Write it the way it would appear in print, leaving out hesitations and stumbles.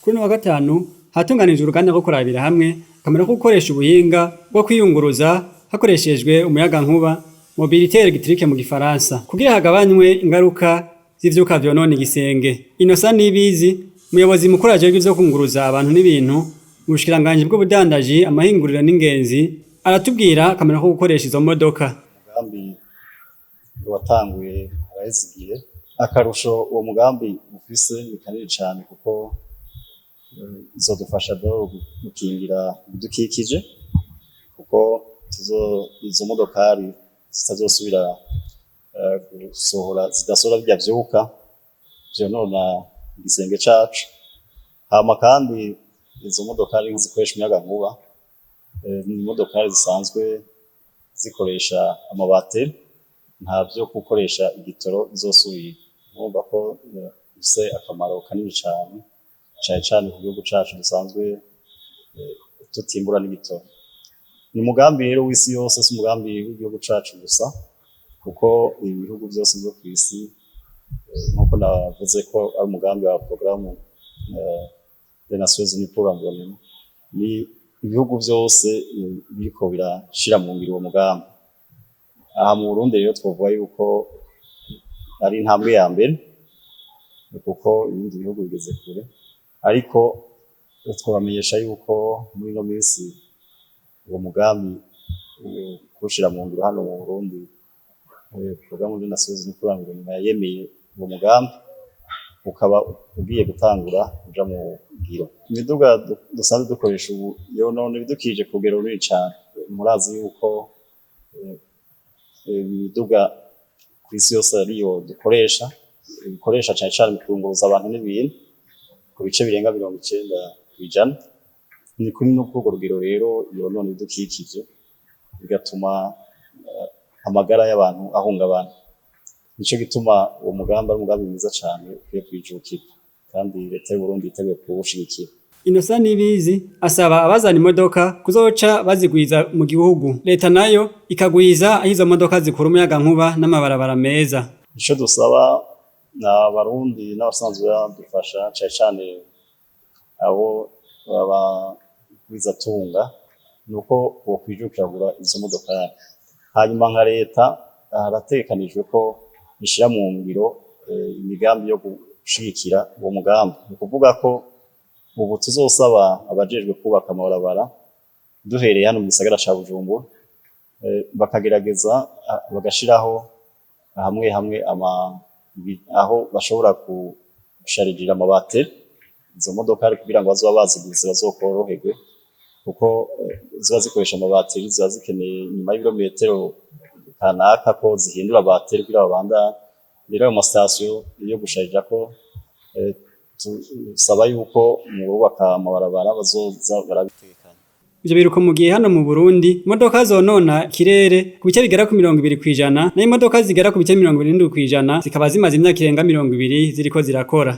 Kuri uno wa gatanu hatunganijwe uruganda rwo kurabira hamwe akamaro ko gukoresha ubuhinga bwo kwiyunguruza hakoreshejwe umuyagankuba, mobilité électrique mu gifaransa, kugira hagabanywe ingaruka z'ivyuka vyonona igisenge. Innocent Nibizi, umuyobozi mukuru ajejwe ivyo kunguruza abantu n'ibintu mu bushikiranganji bw'ubudandaji, amahinguriro n'ingenzi, aratubwira akamaro ko gukoresha izo modoka. Umugambi watanguye haraheze igihe. Akarusho uwo mugambi ufise ni kanini cane, kuko izodufasha do gukingira ibidukikije, kuko tuzo izo modokari zitazosubira gusohora, zidasohora birya vyuka vyonona igisenge cacu. Hama kandi izo modokari zikoresha umuyagankuba, ni imodokari zisanzwe zikoresha amabateri, nta vyo gukoresha igitoro bizosubira. Urumva ko bifise akamaro kanini cane, cane cane ku gihugu cacu dusanzwe tutimbura n'igitoro. Ni umugambi rero w'isi yose, si umugambi w'igihugu cacu gusa, kuko ibihugu vyose vyo kw'isi, nkuko navuze ko ari umugambi wa programme des Nations Unies pour l'Environnement, ni ibihugu vyose biriko birashira mu ngiro uwo mugambi. Aha mu Burundi rero twovuga yuko ari intambwe ya mbere, kuko ibindi bihugu bigeze kure, ariko twobamenyesha yuko muri ino minsi uwo mugambi kuwushira mu ngiro hano mu Burundi, programme des Nations Unies pour l'Environnement yemeye uwo mugambi, ukaba ugiye gutangura uja mu ngiro. Imiduga dusanzwe dukoresha ubu yonona ibidukikije ku rugero runini cane. Murazi yuko imiduga kw'isi yose ariyo dukoresha, ikoresha cane cane mu kunguruza abantu n'ibintu ku bice birenga 90%. Ni kuri no kurwo rugero rero yonona ibidukikije, bigatuma amagara y'abantu ahungabana. Nico gituma uwo mugambi ari umugambi mwiza cane ukwiye kwijukirwa, kandi leta y'u Burundi yiteguye kuwushigikira. Innocent Nibizi asaba abazana imodoka kuzoca bazigwiza mu gihugu, leta nayo ikagwiza aho izo modoka zikura umuyagankuba n'amabarabara meza. Ico dusaba abarundi n'abasanzwe badufasha, cane cane abo babagwizatunga, nuko bokwijukira kugura izo modokari. Hanyuma nka leta harategekanijwe ko ishira mu ngiro imigambi yo gushigikira uwo mugambi. Ni ukuvuga ko ubu tuzosaba abajejwe kubaka amabarabara, duhereye hano mu gisagara ca Bujumbura, bakagerageza bagashiraho hamwe hamwe aho bashobora gusharijira amabateri izo modokari, kugira ngo bazoba baziguze bazokoroherwe, kuko ziba zikoresha amabateri, ziba zikeneye nyuma y'ibirometero kanaka ko zihindura bateri kugira babandanye. Rero ayo masitasiyo yo gusharijako, tusaba yuko mu bubaka amabarabara bazoza barabitegekanya. Ivyo biruko mu gihe hano mu Burundi imodoka zonona ikirere ku bice bigera ku 20%, nayo imodoka zigera ku bice 77% zikaba zimaze imyaka irenga 20 ziriko zirakora.